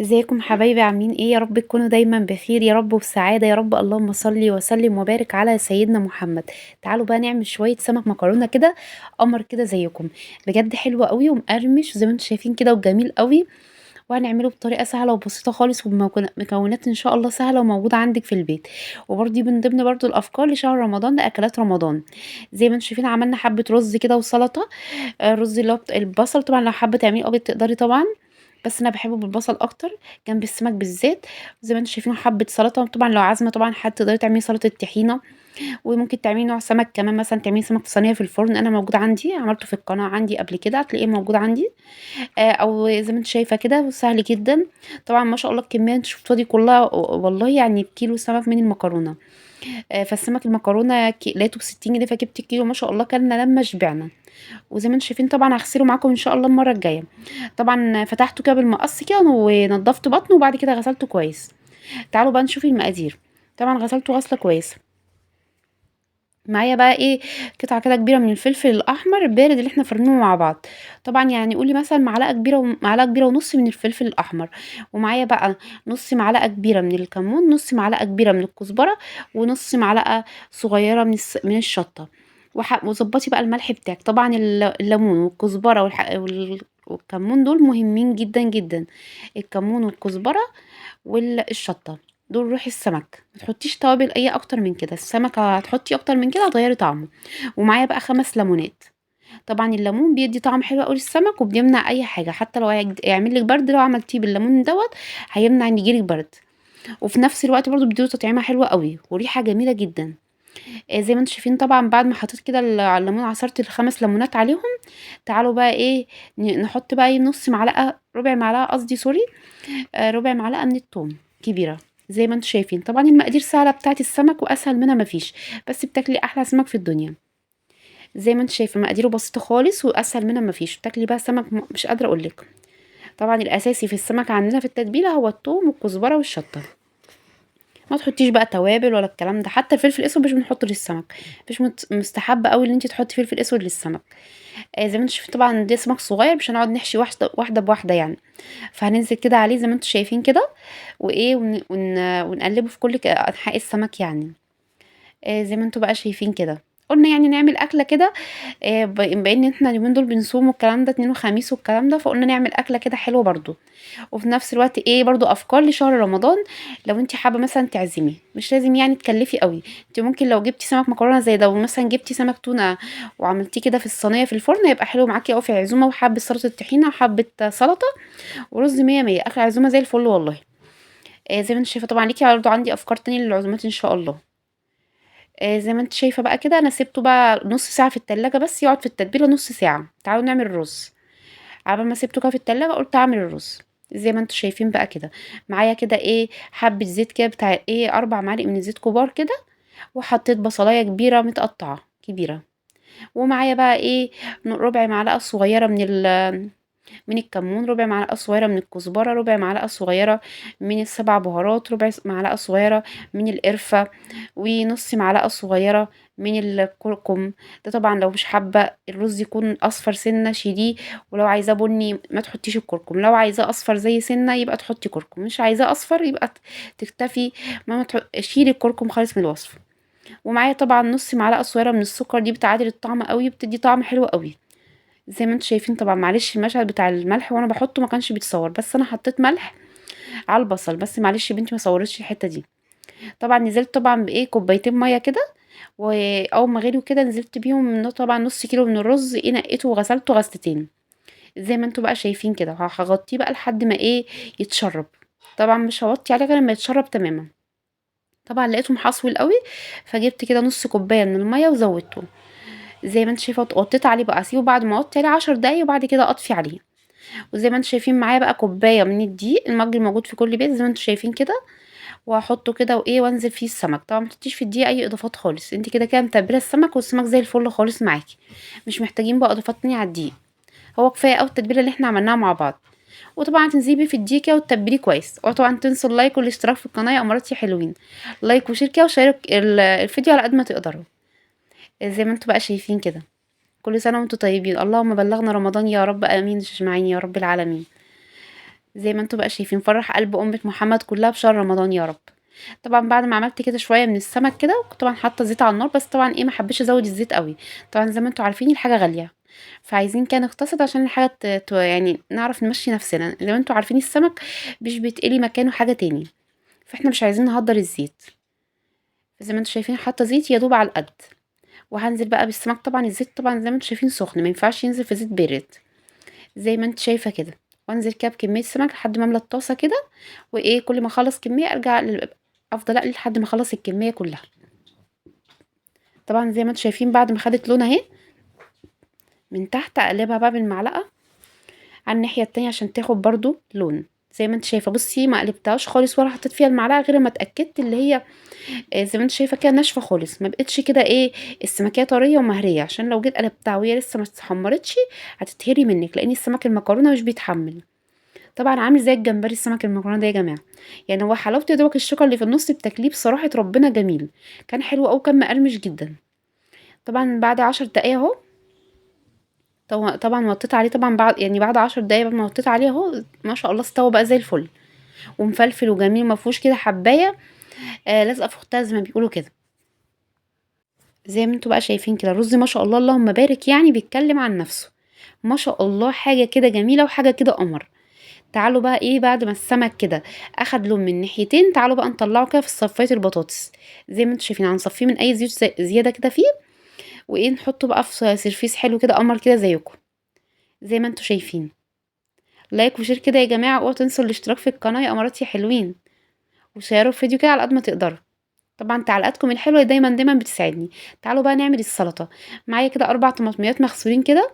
ازيكم حبايبي؟ عاملين ايه؟ يا رب تكونوا دايما بخير يا رب وبسعاده يا رب. اللهم صل وسلم وبارك على سيدنا محمد. تعالوا بقى نعمل شوية سمك مكرونه كده قمر كده زيكم، بجد حلو قوي ومقرمش زي ما انتم شايفين كده وجميل قوي، وهنعمله بطريقة سهلة وبسيطة خالص ومكونات ان شاء الله سهلة وموجودة عندك في البيت. وبرده من ضمن برده الافكار لشهر رمضان لاكلات رمضان. زي ما انتم شايفين عملنا حبه رز كده وسلطة، الرز اللي هو البصل، طبعا لو حابة تعمليه ابيض تقدري طبعا، بس انا بحبه بالبصل اكتر جنب السمك بالذات. زي ما انتم شايفين حبه سلطة، طبعا لو عازمة طبعا حد تقدري تعملي سلطة طحينه، وممكن تعملي نوع سمك كمان، مثلا تعملي سمك في صينية في الفرن. انا موجود عندي، عملته في القناة عندي قبل كده، هتلاقيه موجود عندي، او زي ما انت شايفه كده سهل جدا. طبعا ما شاء الله الكمية انت شفتوها دي كلها والله كيلو سمك من المكرونه، فالسمك المكرونه لقيته ب60 جنيه، فجبت كيلو ما شاء الله كلنا لما شبعنا. وزي ما انتم شايفين طبعا هغسله معاكم ان شاء الله المرة الجاية. طبعا فتحته كده بالمقص كده ونضفت بطنه، وبعد كده غسلته كويس. تعالوا بقى نشوف المقادير. طبعا غسلته غسله كويسة. معايا بقى ايه قطعه كده كبيرة من الفلفل الاحمر البارد اللي احنا فرمينه مع بعض، طبعا قولي مثلا معلقه كبيرة معلقه كبيرة ونص من الفلفل الاحمر. ومعايا بقى نص معلقه كبيرة من الكمون، نص معلقه كبيرة من الكزبره، ونص معلقه صغيرة من الشطه. وظبطي بقى الملح بتاعك. طبعا الليمون والكزبره والكمون دول مهمين جدا جدا، الكمون والكزبره والشطه دول روح السمك. ما تحطيش توابل اي اكتر من كده، السمك هتحطي اكتر من كده هتغيري طعمه. ومعايا بقى 5 ليمونات. طبعا الليمون بيدي طعم حلو قوي للسمك وبيمنع اي حاجة، حتى لو هيعمل لك برد لو عملتيه بالليمون دوت هيمنع ان يجيلك برد، وفي نفس الوقت برضو بيديله تطعيمه حلوة قوي وريحه جميلة جدا. زي ما انتم شايفين طبعا بعد ما حطيت كده على الليمون، عصرت ال5 ليمونات عليهم. تعالوا بقى ايه نحط بقى ايه نص معلقه، ربع معلقه قصدي سوري، ربع معلقه من التوم كبيرة زي ما انتم شايفين. طبعا المقادير سهلة بتاعت السمك واسهل منها مفيش، بس بتاكلي احلى سمك في الدنيا. زي ما انتم شايفه مقاديره بسيطة خالص واسهل منها مفيش، بتاكلي بقى سمك مش قادرة اقولك. طبعا الاساسي في السمك عندنا في التتبيله هو التوم والكزبره والشطه، ما تحطيش بقى توابل ولا الكلام ده، حتى الفلفل الاسود مش بنحطه للسمك، مش مستحب قوي ان انت تحطي فلفل اسود للسمك. زي ما انتم شايفين طبعا ده سمك صغير مش هنقعد نحشي واحدة بواحدة يعني، فهننزل كده عليه زي ما انتم شايفين كده وايه ونقلبه في كل انحاء السمك يعني. زي ما انتم بقى شايفين كده. قلنا نعمل اكله كده، بان احنا اليومين دول بنصوم والكلام ده، 2 وخميس والكلام ده، فقلنا نعمل اكله كده حلوة برضو، وفي نفس الوقت ايه برضو افكار لشهر رمضان. لو انت حابة مثلا تعزمي مش لازم تكلفي قوي، انت ممكن لو جبتي سمك مكرونه زي ده، ومثلا جبتي سمك تونه وعملتيه كده في الصينية في الفرن هيبقى حلو معاكي قوي في عزومة، وحبه سلطة طحينه وحبه سلطة ورز مية مية، اخر عزومة زي الفل والله. زي ما انت شايفه طبعا ليكي برضو عندي افكار تانية للعزومات ان شاء الله. زي ما انت شايفه بقى كده انا سبته بقى نص ساعة في التلاجة، بس يقعد في التتبيله نص ساعة. تعالوا نعمل الرز. عبال ما سبته كده في التلاجة قلت اعمل الرز. زي ما انتوا شايفين بقى كده معايا كده ايه حبه زيت كده بتاع ايه 4 معالق من الزيت كبار كده، وحطيت بصلايه كبيرة متقطعه كبيرة، ومعايا بقى ايه ربع معلقه صغيرة من الكمون، ربع معلقه صغيرة من الكزبره، ربع معلقه صغيرة من السبع بهارات، ربع معلقه صغيرة من القرفه، ونص معلقه صغيرة من الكركم. ده طبعا لو مش حابة الرز يكون اصفر سنة شيليه، ولو عايزاه بني ما تحطيش الكركم، لو عايزاه اصفر زي سنة يبقى تحطي كركم، مش عايزاه اصفر يبقى تكتفي ما شيلي الكركم خالص من الوصفة. ومعايا طبعا نص معلقه صغيرة من السكر، دي بتعادل الطعم قوي، بتدي طعم حلو قوي زي ما انتم شايفين. طبعا معلش المشهد بتاع الملح وانا بحطه ما كانش بيتصور، بس انا حطيت ملح على البصل بس، معلش يا بنتي ما صورتش الحتة دي. طبعا نزلت طبعا بايه كوبايتين مية كده، واول ما غليوا كده نزلت بيهم طبعا نص كيلو من الرز، ايه نقيته وغسلته غسلتين زي ما انتم بقى شايفين كده. هغطيه بقى لحد ما ايه يتشرب، طبعا مش هوطي عليه غير لما يتشرب تماما. طبعا لقيته محصول قوي، فجبت كده نص كوباية من المية وزودته زي ما انتم شايفه، وطيت عليه بقى، اسيبه بعد ما اوطي عليه 10 دقايق وبعد كده اطفي عليه. وزي ما انتم شايفين معايا بقى كوباية من الدقيق المج الموجود في كل بيت زي ما انتم شايفين كده، وهحطه كده وايه وانزل فيه السمك. طبعا ما تحطيش في الدقيق اي اضافات خالص، انت كده كده متبله السمك والسمك زي الفل خالص معاكي، مش محتاجين بقى اضافات تانية على الدقيق، هو كفاية قوي التتبيله اللي احنا عملناها مع بعض. وطبعا تنزلي بيه في الدقيق كده وتتبليه كويس. وطبعا تنسوا اللايك والاشتراك في القناة يا اماراتي حلوين، like و share كده وشارك الفيديو على قد ما تقدروا زي ما انتم بقى شايفين كده. كل سنة وانتم طيبين، اللهم بلغنا رمضان يا رب، امين اجمعين يا رب العالمين. زي ما انتم بقى شايفين. فرح قلب امه محمد كلها بشهر رمضان يا رب. طبعا بعد ما عملت كده شوية من السمك كده، وكنت طبعا حاطه زيت على النار، بس طبعا ايه ما حبيتش ازود الزيت قوي، طبعا زي ما انتم عارفين الحاجة غالية، فعايزين كده نقتصد عشان الحاجة يعني نعرف نمشي نفسنا. زي ما انتم عارفين السمك مش بيتقلي مكانه حاجة تاني، فاحنا مش عايزين نهدر الزيت. زي ما انتم شايفين حاطه زيت يا دوب على القد، وهنزل بقى بالسمك. طبعا الزيت طبعا زي ما انتم شايفين سخن، ما ينفعش ينزل في زيت بارد زي ما انت شايفه كده. وانزل كده بكمية سمك لحد ما املى الطاسه كده، وايه كل ما اخلص كمية ارجع افضل اقلي لحد ما اخلص الكمية كلها. طبعا زي ما انتم شايفين بعد ما خدت لون اهي من تحت، اقلبها بقى بالمعلقه على الناحية التانية عشان تاخد برضو لون زي ما انت شايفه. بصي ما قلبتهاش خالص ولا حطيت فيها المعلقة غير ما اتاكدت اللي هي زي ما انت شايفه كده ناشفة خالص، ما بقتش كده ايه السمكيه طرية ومهريه، عشان لو جيت قلبتها وهي لسه ما اتحمرتش هتتهري منك، لان السمك المكرونه مش بيتحمل. طبعا عامل زي الجمبري السمك المكرونه ده يا جماعة، يعني هو حلاوته يا دوبك الشوكة اللي في النص بتاكليه، بصراحة ربنا جميل، كان حلو قوي، كان مقرمش جدا. طبعا بعد 10 دقايق اهو، طبعا وطيت عليه، طبعا بعد يعني بعد 10 دقايق بعد ما وطيت عليه اهو ما شاء الله استوى بقى زي الفل ومفلفل وجميل، ما فيهوش كده حبايه لازقه في اختها زي ما بيقولوا كده. زي ما انتوا بقى شايفين كده الرز ما شاء الله اللهم بارك، يعني بيتكلم عن نفسه ما شاء الله، حاجة كده جميلة وحاجه كده قمر. تعالوا بقى ايه بعد ما السمك كده اخد لون من ناحيتين، تعالوا بقى نطلعه كده في صفايه البطاطس زي ما انتوا شايفين، هنصفيه من اي زيوت زيادة كده فيه، وايه نحطه بقى في service حلو كده قمر كده زيكم زي ما انتوا شايفين. like و share كده يا جماعة، اوعوا تنسوا الاشتراك في القناة يا قمرات يا حلوين، وشيروا الفيديو كده على قد ما تقدروا. طبعا تعليقاتكم الحلوة دايما دايما بتساعدني. تعالوا بقى نعمل السلطة. معايا كده 4 طماطميات مغسولين كده،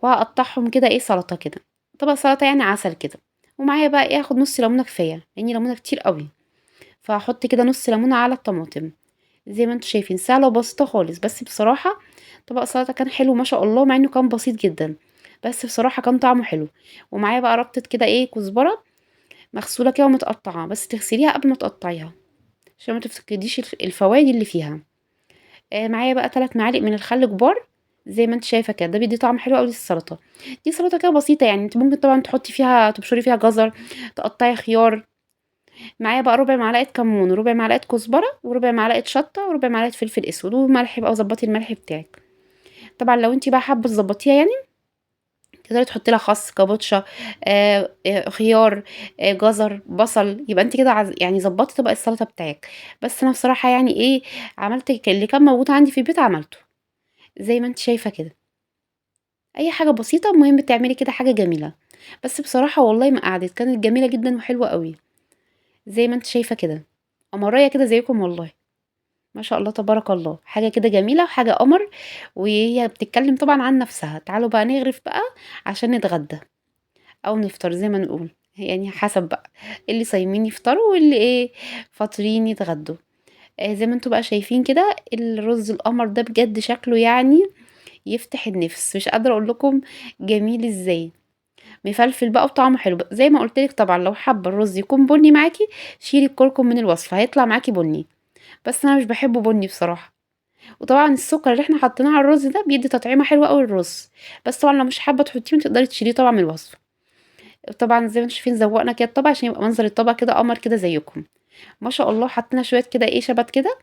وهقطعهم كده ايه سلطة كده، طبق سلطة يعني عسل كده. ومعايا بقى ايه هاخد نص ليمونه كفاية لان ليمونه كتير قوي، فهحط كده نص ليمونه على الطماطم زي ما انتوا شايفين. سهلة وبسيطة خالص، بس بصراحة طبق سلطة كان حلو ما شاء الله، مع انه كان بسيط جدا بس بصراحة كان طعمه حلو. ومعايا بقى ربطه كده ايه كزبره مغسوله كده ومتقطعه، بس تغسليها قبل ما تقطعيها عشان ما تفقديش الفوائد اللي فيها. معايا بقى 3 معالق من الخل كبار زي ما انت شايفه كده، ده بيدي طعم حلو قوي للسلطة. دي سلطة كده بسيطة، يعني انت ممكن طبعا تحطي فيها، تبشري فيها جزر، تقطعي خيار. معايا بقى ربع معلقه كمون، وربع معلقه كزبره، وربع معلقه شطه، وربع معلقه فلفل اسود، وملح بقى، وظبطي الملح بتاعك. طبعا لو انت بقى حابة تظبطيها يعني تقدري تحطي لها خس، كابوتشا، خيار، جزر، بصل، يبقى انت كده يعني ظبطتي طبق السلطة بتاعك. بس انا بصراحة يعني ايه عملت اللي كان موجود عندي في البيت عملته زي ما انت شايفه كده. اي حاجة بسيطة، المهم تعملي كده حاجة جميلة. بس بصراحة والله ما قعدت، كانت جميلة جدا وحلوه قوي زي ما انت شايفه كده، قمرايه كده زيكم والله ما شاء الله تبارك الله، حاجة كده جميلة وحاجه قمر، وهي بتتكلم طبعا عن نفسها. تعالوا بقى نغرف بقى عشان نتغدى او نفطر زي ما نقول، يعني حسب بقى اللي صايمين يفطروا واللي ايه فاطرين يتغدوا. زي ما انتوا بقى شايفين كده الرز القمر ده بجد شكله يعني يفتح النفس، مش قادرة اقول لكم جميل ازاي، مفلفل بقى وطعمه حلو. زي ما قلت لك طبعا لو حابة الرز يكون بني معاكي شيلي الكركم من الوصفة هيطلع معاكي بني، بس انا مش بحبه بني بصراحة. وطبعا السكر اللي احنا حطيناه على الرز ده بيدي تطعيمه حلوة قوي للرز، بس طبعا لو مش حابة تحطيه تقدري تشيليه طبعا من الوصفة. طبعا زي ما انتم شايفين زوقنا كده الطبق عشان يبقى منظر الطبق كده قمر كده زيكم ما شاء الله. حطينا شوية كده ايه شبت كده،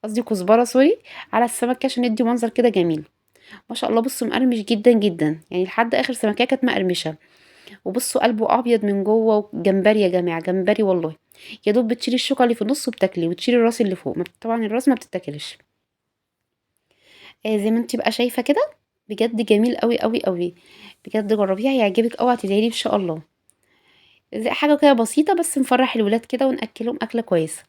قصدي كزبره سوري، على السمك كده عشان ندي منظر كده جميل ما شاء الله. بصوا مقرمش جدا جدا، يعني لحد اخر سمكيه كانت مقرمشه. وبصوا قلبه ابيض من جوه، وجمبري يا جماعة جمبري والله، يا دوب بتشيلي الشوكة اللي في النص وبتاكلي، وتشيلي الراس اللي فوق، طبعا الراس ما بتتاكلش. زي ما انت بقى شايفه كده بجد جميل قوي قوي قوي، بجد جربيها هيعجبك قوي، هتدعيلي ان شاء الله. زي حاجة كده بسيطة بس نفرح الولاد كده وناكلهم اكله كويسة.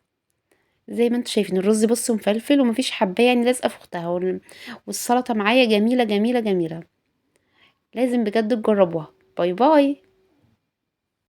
زي ما انتم شايفين الرز بصوا مفلفل ومفيش حبايه يعني لازقه في اختها، والسلطة معايا جميلة جميلة جميلة، لازم بجد تجربوها. bye bye.